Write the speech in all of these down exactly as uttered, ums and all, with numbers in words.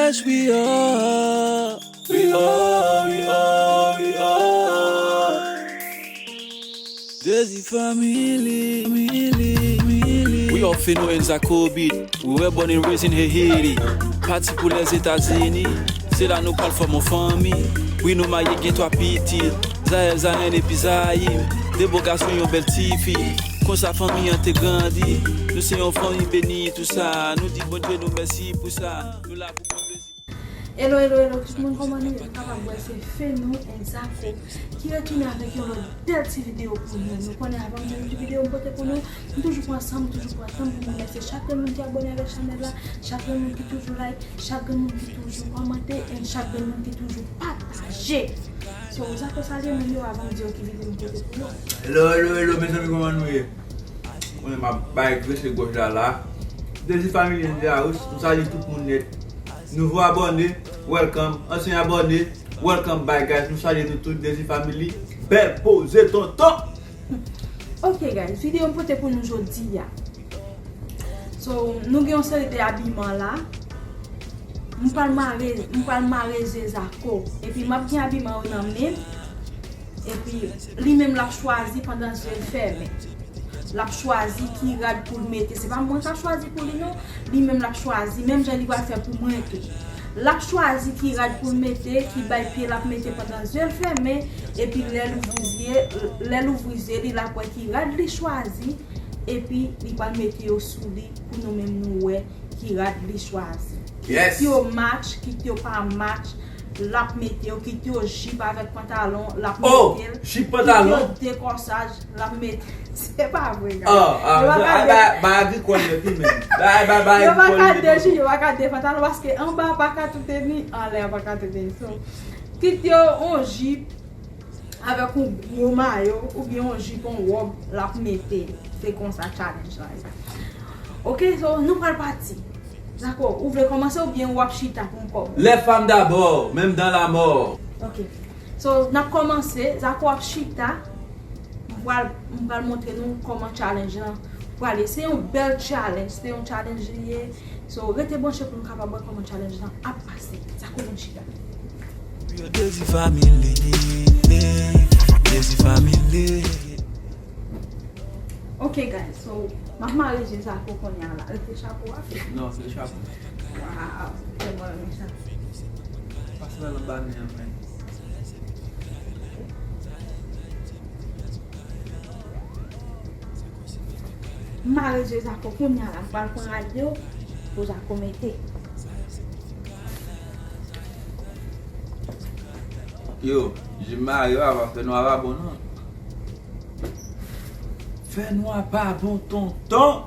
Yes, we are. We are, we are, we are. Dezi Family, Family, Family. We are Feno and Zakobi. We were born and raised in Haiti. Pati pou Lèzetazini. Se la nou pral fòm yon fanmi. Wi, nou marye gen twa pitit. Zayèl, Zayen epi Zayim. De bo gason, yon bèl tifi. Konsa fanmi an te grandi. Nou se yon fanmi beni, tou sa. Nou di Bondye nou mèsi pou sa. Nou la pou bon plezi. Hello, hello, hello, tout moun, kòman nou ye? Nou kapab wè se Feno and Zako ki retounen avèk yon lòt bèl ti videyo pou nou. Nou konnen avan m di nou ti videyo m pote pou nou, m toujou pran san m, m toujou pran tan m pou m remèsye chak grenn moun ki abòne avèk chanèl la, chak grenn moun ki toujou like, chak grenn moun ki toujou kòmante, and chak grenn moun ki toujou pataje. So, Zako, salye moun yo avan m di yo ki videyo m pote pou yo. Hello, hello, hello, mezanmi, kòman nou ye? Konnen m ap bay grese gòj la la. Dezi Family in the house, m salye tout moun nèt. Nouvo abòne, welcome. Ansyen abòne, welcome back, guys. Nou salye nou tout, Dezi Family. Bèl poze, tonton. Ok, guys, videyo m pote pou nou jodi a. So, nou gen yon seri de abiman la. M pral mare, m pral mare zye Zako. Epi m ap gen abiman yo nan men m. Epi li menm l ap chwazi pandan zye l fèmen. L ap chwazi ki rad pou l mete. Se pa mwen k ap chwazi pou li non. Li menm l ap chwazi. Menm jan li pral fè pou mwen tou. L ap chwazi ki rad pou l mete, ki bay pye l ap mete pandan zye l fèmen. Epi lè l ouvri zye, lè l ouvri zye li, l ap wè ki rad li chwazi. Epi li pral mete yo sou li pou nou menm nou wè ki rad li chwazi. Yes. Kit yo match, kit yo pa match, l ap mete yo, kit yo jip avèk pantalon, l ap mete l. Oh, jip pantalon? Kit yo dekòsaj, l ap mete. Se pa vre, guys. Oh, ah, yo pa ka de, ba agrikòl yo pi menm. Ba, ba, ba agrikòl yo pi menm. Yo pa ka de jip, yo pa ka de pantalon, paske anba pa ka tout ni, anlè pa ka tout ni. So, kit yo on jip, avèk yon gwo mayo oubyen yon jip, yon wòb l ap mete. Se konsa challenge la ye. Ok, so nou pral pati. Zako, ou vle kòmanse oubyen w ap chita pou m kòmanse? Les femmes d'abord, même dans la mort. Ok. So, n ap kòmanse. Zako ap chita. M pral, m pral montre nou kòman challenge lan pral ye. Se yon bèl challenge. Se yon challenge li ye. So, rete branche pou nou kapab wè kòman challenge lan ap pase. Zako vin chita. Dezi Family, Dezi Family. Ok, guys, so, m ap mare je Zako kounye a la. Rete chapo a. Non, se chapo. Waw, tèlman renmen sa. Pase nan anba men an, men. M mare je Zako kounye a la, m pral pran rad yo pou Zako mete. Yo, je m mare yo a, fè nwa pa bon non. Fè nwa pa bon, tonton.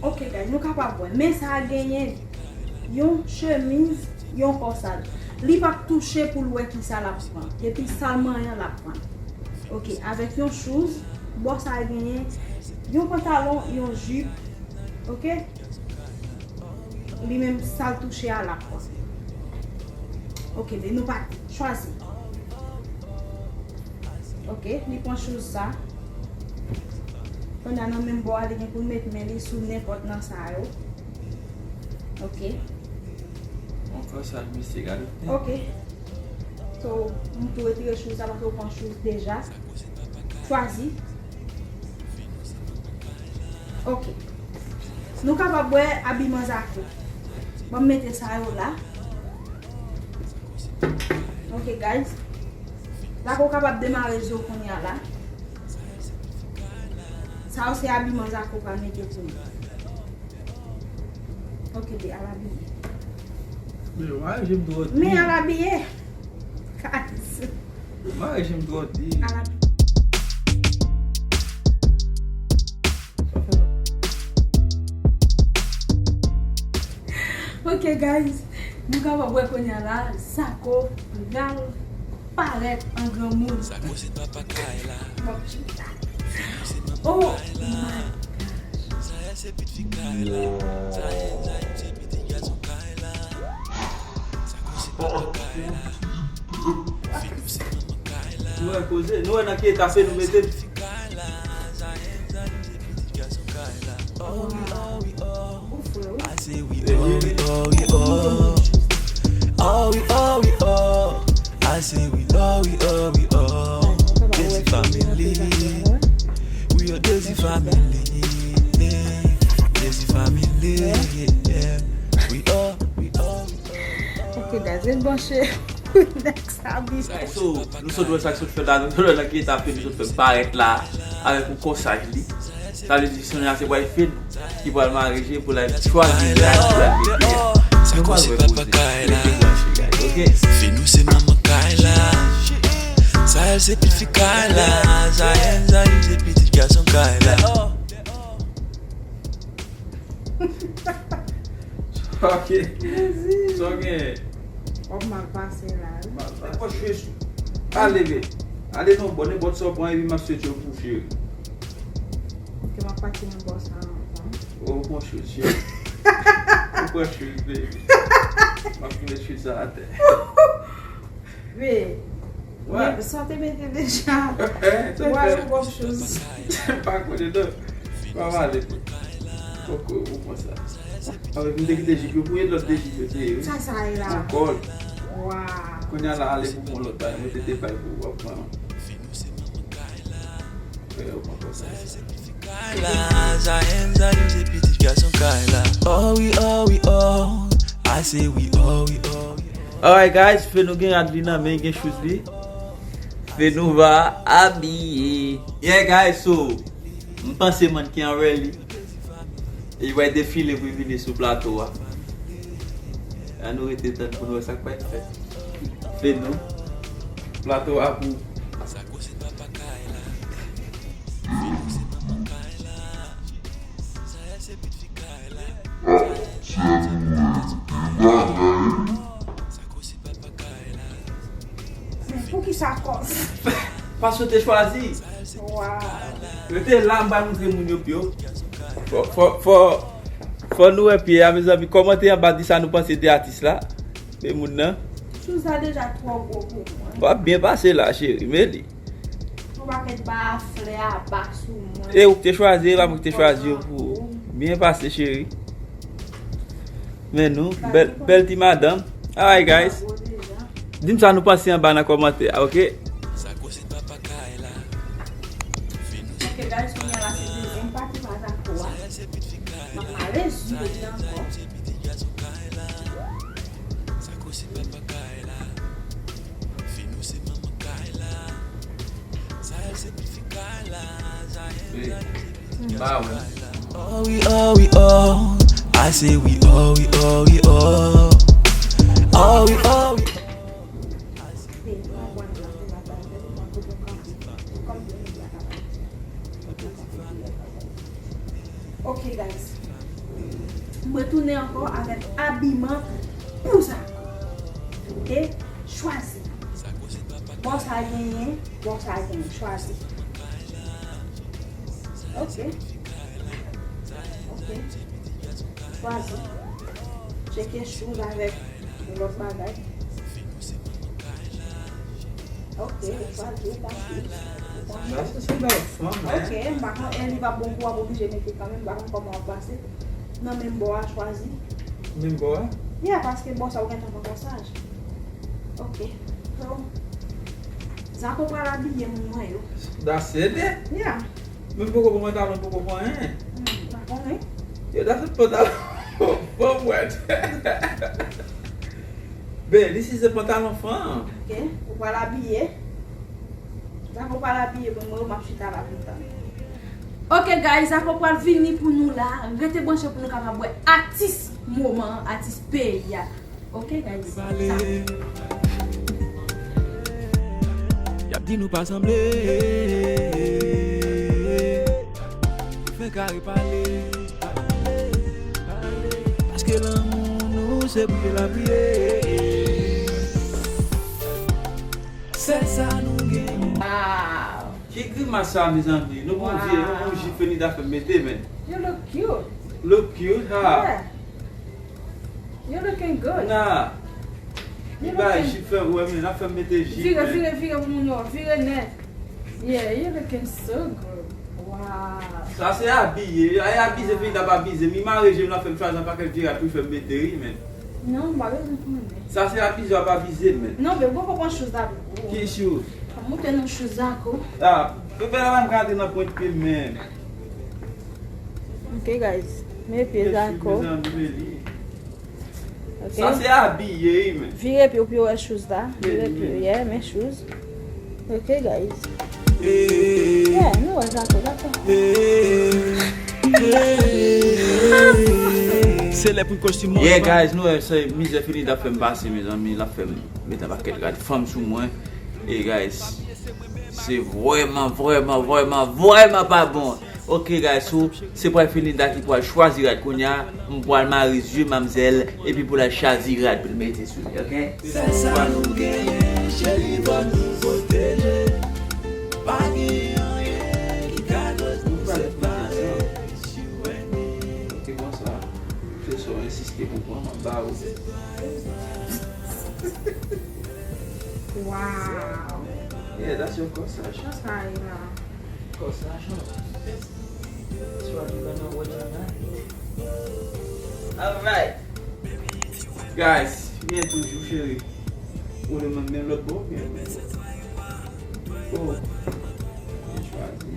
Ok, guys, nou kapab wè. Men sa a genyen yon chemiz, yon kòsaj. Li p ap touche pou l wè kisa l ap pran. Depi sa l manyen, l ap pran. Ok, avèk yon shoes, bò sa a genyen yon pantalon, yon jip. Ok? Li menm sa l touche a l ap pran. Ok, men nou pa chwazi. Ok, li pran shoes sa. Kounye a nan menm bò a, li gen pou l met men li sou nenpòt nan sa yo. Ok. Ankò sa, misye gade. Ok. So, m tou retire shoes sa paske w pran shoes deja. Chwazi. Ok. Nou kapab wè abiman Zako. Ban m mete sa yo la. Ok, guys. Zako kapab demare je w kounye a la. Sa yo se abiman Zako pral mete pou nou. Ok, be al abiye. Men w al abiye. Guys. Mwen rejim twò di. Ok, guys. Nou kapab wè kounye a la, Zako pral parèt an granmoun. Zako se papa kay la. Oh my gosh. Se pitit fi kay la, Zayen, Zayen, se pitit gason kay la. Sa koze papa kay la. Fin nou se manman kay la. Nou wè koze, nou wè nan ki eta Fenou mete l. Se pitit fi kay la, Zayen, Zayen, se pitit gason kay la. Oh, wi, oh, wi, oh. I say wi, oh, wi, oh, wi, oh. Oh, wi, oh, wi, oh. I say wi, oh, wi, oh, wi, oh. Desi family. We are Desi family. Desi family. Yeah. We are, we are, we are. Ok, guys, ret branche pou next episode. So, nou sot wè sa k sot fèt la, nou sot wè nan ki eta Fenou sot fè parèt la, avèk yon kòsaj li. Sa vle di Sonia se bwayfriend ki pral marye pou l al chwazi laj pou l al mete a. Nou pral wè koze. Rete branche, guys, ok? Fenou se manman kay la. Zayen se pitit fi kay la. Zayen, Zayen se pitit gason kay la. Ok. Sa w gen? Wap mal pase la, wi. Mal pase. Pran chwich. Ale, men. Ale nan bò, nenpòt sa w pran, epi m ap swete w pou cheri. Ok, m ap pati nan bò sa ankò. O, pran chwich, cheri. Ou pran chwich, baby. M ap met chwich sa atè. Wi. Wè. Men, sa w te mete deja. Wè, ou bon choz. Pa konnen non. Pa pale. Fòk ou pran sa. Avèk m te kite jip yo pou yon lòt de jip yo te ye, wi. Sa, sa ye la. Ankò. Waw. Kounye a la, ale pou pran lòt bagay. Mwen te te bay pou w ap pran. Fè yo pran konsa. Kay la, Zayen, Zayen, se pitit gason kay la. Oh, wi, oh, wi, oh. I say wi, oh, wi, oh, wi, oh. Alright, guys, Fenou gen rad li nan men, gen shoes li. Fenou va abiye. Yeah, guys, so, m panse mannequin an ready. E li pral defile pou l vini sou plato a. Ann nou rete tann pou nou wè sa k pral fèt. Fenou. Plato a pou. Sa koze papa kay la. Fenou se manman kay la. Zayen se pitit fi kay la. Zayen se pitit gason kay la. Sa koze papa kay la. Men poukisa kòz? Paske w te chwazi. Waw. Rete la, m pral montre moun yo pye w. Fò, fò, fò, fò nou wè pye a, mezanmi. Kòmante anba, di sa nou panse de atis la. De moun nan. Shoes la deja twò gwo pou mwen. W ap byen pase la, cheri. Men li. Yon pakèt ba a flè a bak sou mwen. E ou ki te chwazi, e pa mwen ki te chwazi yo pou ou. Byen pase, cheri. Men nou, bèl, bèl ti madanm. Alright, guys. Di m sa nou panse anba nan kòmantè a, ok? Sa koze papa kay la. Ok, guys, kounye a la se dezyèm pati pa tako a. M ap pale sou li ankò. Sa koze papa kay la. Fenou se manman kay la. Zayen se pitit fi kay la. Zayen, Zayen se pitit gason kay la. Oh, wi, oh, wi, oh. I say wi, oh, wi, oh, wi, oh. Oh, wi, oh, wi. Ok, guys. M retounen ankò avèk abiman pou sa. Ok? Chwazi. Bò sa genyen, bò sa genyen. Chwazi. Ok. Ok. Chwazi. Tcheke shoes avèk yon lòt bagay. Ok, ou chwazi, ou pa chwazi. Sa se, se bèl fanm, men. Ok, m pa konn, e li pa bon pou w ap oblije mete kanmenm, m pa konn kòman w ap pase. Nan menm bò a, chwazi. Menm bò a? Yeah, paske bò sa ou gentan pran kòsaj. Ok. So, Zako pral abiye moun mwen yo. That's it? Yeah. Men poko pran pantalon, poko pran anyen. Hmm, pa konnen. Yo, that's it, pantalon. Bon, wèt. Ben, this is a pantalon fanm. Ok, ou pral abiye. Zako pral abiye, bon, mwen, m ap chita la pou tan. Ok, guys, Zako pral vini pou nou la. Rete branche pou nou kapab wè atis moman an, atis peyi a. Ok, guys. Pale. Y ap di nou pa sanble. Fè kare pale. Paske lanmou nou se priye l ap priye. Sèl sa nou genyen. Wow. Ki grimas sa, mezanmi? Nou gon vye, nou gon jip Fenida fè m mete, men. You look cute. Look cute, ha. Yeah. You're looking good. Nah. Li bay jip fè m wè, men, ap fè m mete jip. Vire, vire, vire pou moun wè. Vire nèt. Yeah, you're looking so good. Wow. Sa se abiye. Ay abize, Fenida ap abize. Mi mare je m la fè m chwazi yon pakèt vye rad pou l fè m mete, wi, men. Non, m pa bezwen konnen. Sa se abize, ap abize, men. Non, men bon, poko pran shoes la pou ou. Ki shoes? Montre nou shoes la ko. Ah, bebe la pa m gade nan pwent pye m, men. Ok, guys. Men pye Zako. Ok. Sa se abiye, wi, men. Vire pye w pou yo wè shoes la. Vire pye w, yeah, men shoes. Ok, guys. Yeah, nou wè Zako, Zako. Se lè pou n kòsi mò. Yeah, guys, nou wè se mizè Fenida ap fè m pase, mezanmi, l ap fè m met yon pakèt rad fanm sou mwen. E, guys, se vrèman, vrèman, vrèman, vrèman pa bon. Ok, guys, so, se pral Fenida ki pral chwazi rad kounye a. M pral mare zye manmzèl, epi pou l al chwazi rad pou l mete sou li, ok? Se sa nou genyen, cheri, fò nou pwoteje. Pa gen anyen ki ka fè nou separe. Ok, bonswa. Se sa w ensiste pou pran, m ap ba ou. Wow. Yeah, that's your corsage. Sa sa ye la? Corsage, non? That's what you gonna wear tonight. Alright. Guys, byen toujou, cheri. Ou le menm, menm lòt bò, byen. Oh. Byen chwazi.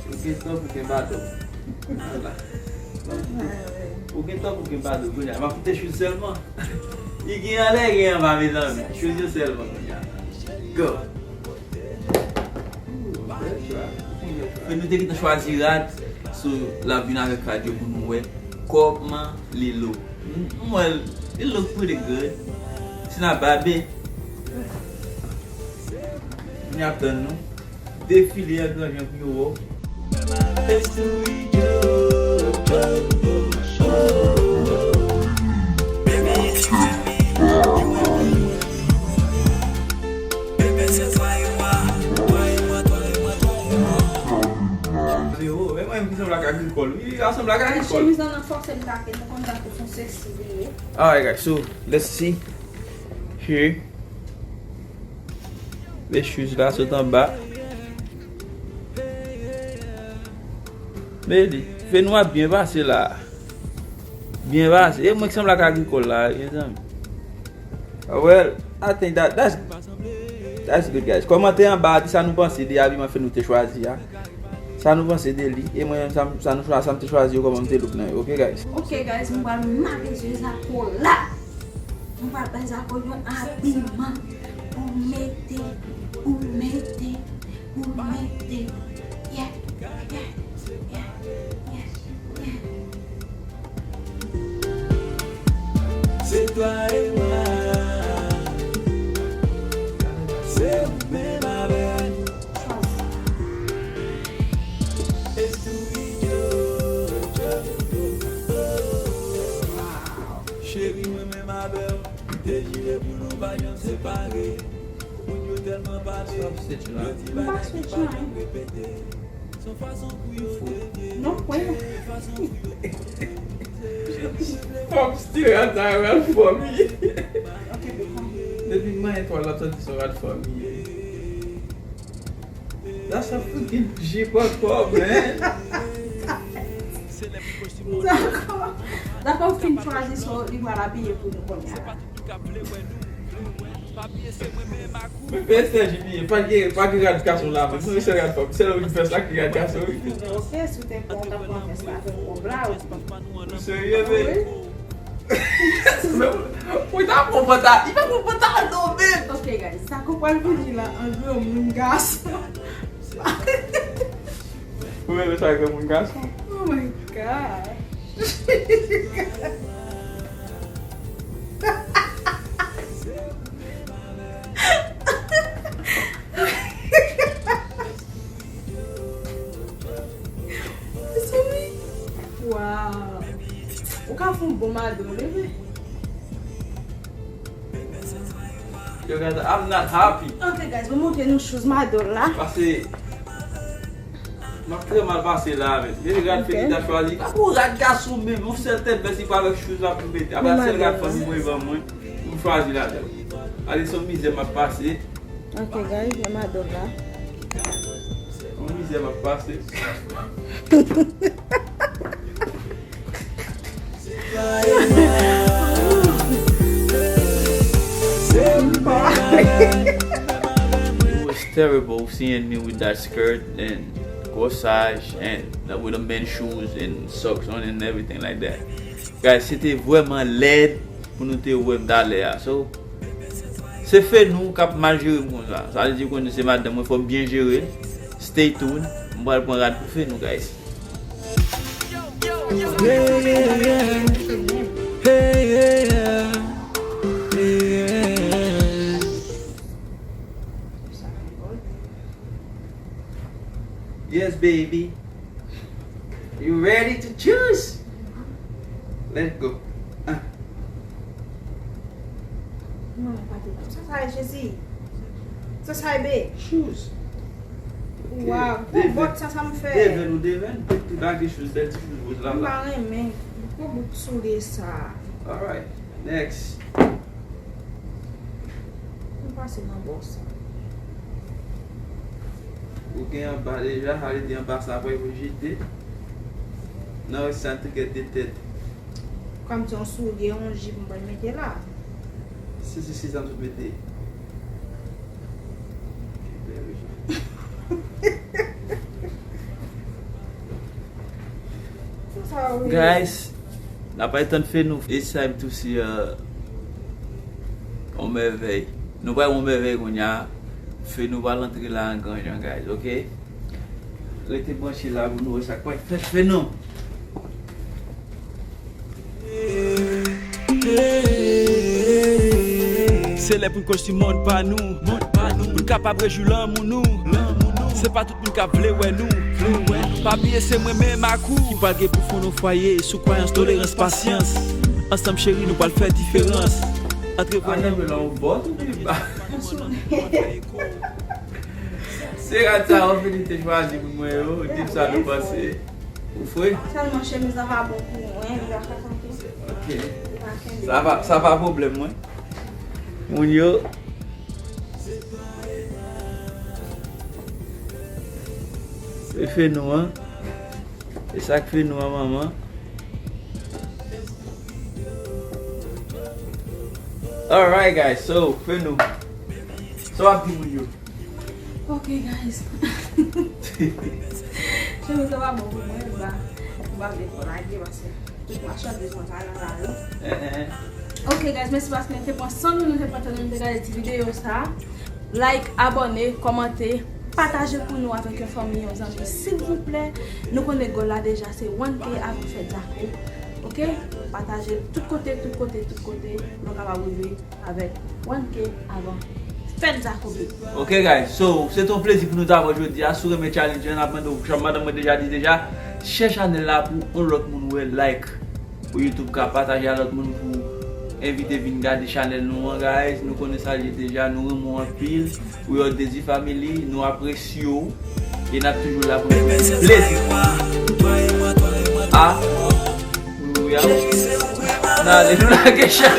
Ou gen tan pou gen badòm. Ala. Ou gen tan pou gen badòm. Kounye a, m ap kite chwiz sèlman. Li gen anlè, gen anba, mezanmi. Chwiz yo sèlman kounye a. Go. Men nou te gentan chwazi rad. So, l ap vin avèk rad yo pou nou wè kòman li look. M wè l, it look pretty good. Ti na babe. N ap tann nou. Defile an gran jan pou yo wè w. Alright, guys, so let's see here. Mesye la sot anba. Men li, Fenwa byen pase la. Byen pase. E mwen ki sanble ak agrikòl la, mezanmi. Well, I think that that's that's good, guys. Kòmante anba, di sa nou panse de abiman Fenwa te chwazi a. Sa nou panse de li? E mwen menm, sa m te chwazi yo, kòman m te look nan yo, ok, guys? Ok, guys, m pral mare zye Zako la. M pral bay Zako yon abiman. Ou mete, ou mete, ou mete. Yeah, yeah, yeah, yeah, yeah. Se twa e mwa. Se ou menm avè m. Cheri, mwen menm avè w, nou te jire pou nou pa janm separe. Moun yo tèlman pale, yo di bagay ki pa janm repete. Se yon fason pou yo devye. Non, mwen. Fòm still rad sa yo rad fòm ye. Depi m manyen twa l ap soti se yon rad fòm ye. That's a freaking Jeep ankò, man. Dakò. Dakò, fin chwazi so li pral abiye pou nou kounye a. Men pè Serge byen, pa gen, pa gen rad gason la, men se sèl rad fanm, sèl vès la ki rad gason, wi. Ok, si w te pran, w t ap pran vès la avèk wòb la, wi. Ou serye, men? Wi. Ou ta pran pantalon, li pa pran pantalon, men. Ok, guys, sa k ap pral vini la, an granmoun gason. Ou renmen sa granmoun gason? Oh my God. Wow. Ou ka fè yon bon madanm, wi. Yo, guys, I'm not happy. Ok, guys, mwen montre nou shoes madanm la. Pase, M ap trè mal pase la, men. Gade rad Feni ta chwazi. Gade yon rad gason menm, yon sèl tèt vès li pa avèk shoes la pou mete. Apre sèl rad fanmi mwen ban mwen, pou m chwazi ladan l. Gade se yon mizè m ap pase. Ok, guys, men madanm la. Yon mizè m ap pase. It was terrible seeing me with that skirt and corsage and with a men's shoes and socks on and everything like that. Guys, se te vrèman lèd pou nou te wè m talè a. So, se Fenou k ap mal jere m konsa. Sa vle di konnen se madanm mwen, fò m byen jere l. Stay tuned. M pral pran rad pou Fenou, guys. Yeah, yeah, yeah. Hey, yeah, yeah. Yeah, yeah. Yes, baby. You ready to choose? Let's go. Ah. Non, pa te. Sa sa ye, Jezi? Sa sa ye, be? Shoes. Wow, gwo bòt sa, sa m fè. Deven ou deven, tout ti bagay shoes, bèl ti shoes wouj la. M pa renmen gwo bout soulye sa. Alright, next. M pase nan bò sa. Ou gen anba deja, sa vle di anba sa apre pou jete. Nan rès sa, n te gen de tèt. Kòm se yon soulye, yon jip, m pral mete la. Si, si, si, sa m sot mete. Guys, n ap pral tann Fenou. It's time to see, uh, on mèvèy. Nou pral on mèvèy kounye a. Fenou pral antre la an gran jan, guys, ok? Rete branche la pou nou wè sa k pral fèt, Fenou. Se lè pou n konstwi mond pa nou, mond pa nou, pou n kapab rejwi lanmou nou, lanmou nou. Se pa tout moun k ap vle wè nou, vle wè nou. Pa bliye se mwen menm ak ou ki pral gen pou fonn yon fwaye sou kwayans, tolerans, pasyans. Ansanm cheri, nou pral fè diferans. Antre. Antre la, yon bò tou pi ba. Se rad sa yo Feni te chwazi pou mwen yo, di m sa nou panse. Ou fre? Sèlman chemiz la pa bon pou mwen, li pa ka tankou. Ok. Li pa kenbe. Sa pa, sa pa pwoblèm mwen. Moun yo. Se Fenou an. E sa k Fenou an, manman. Alright, guys, so, Fenou. So, ap di moun yo. Ok, guys. Chemiz la pa bon pou mwen, m pa, m pa vle fò lage, paske tout machandiz mwen pa nan lari. Eh, eh, eh. Ok, guys, mèsi paske nou te pran san nou, nou te pran tan nou, nou te gade ti videyo sa. Like, abòne, kòmante, pataje pou nou avèk yon fanmi, yon zanmi, silvouplè. Nou konnen gòl la deja, se one K avan fèt Zako. Ok? Pataje tout kote, tout kote, tout kote, pou nou kapab rive avèk one K avan fèt Zako. Ok, guys, so, se te yon plezi pou nou ta wè jodi a. Si w renmen challenge la, n ap mande w, jan madanm mwen deja di deja, share chanèl la pou yon lòt moun wè, like. Pou YouTube ka pataje a lòt moun, pou envite vin gade chanèl nou an, guys. Nou konnen sa l ye deja, nou renmen w anpil. We are Desi Family, nou apresye w. E n ap toujou la pou nou pote plezi. Ah, we are. N ale, nou lage chan.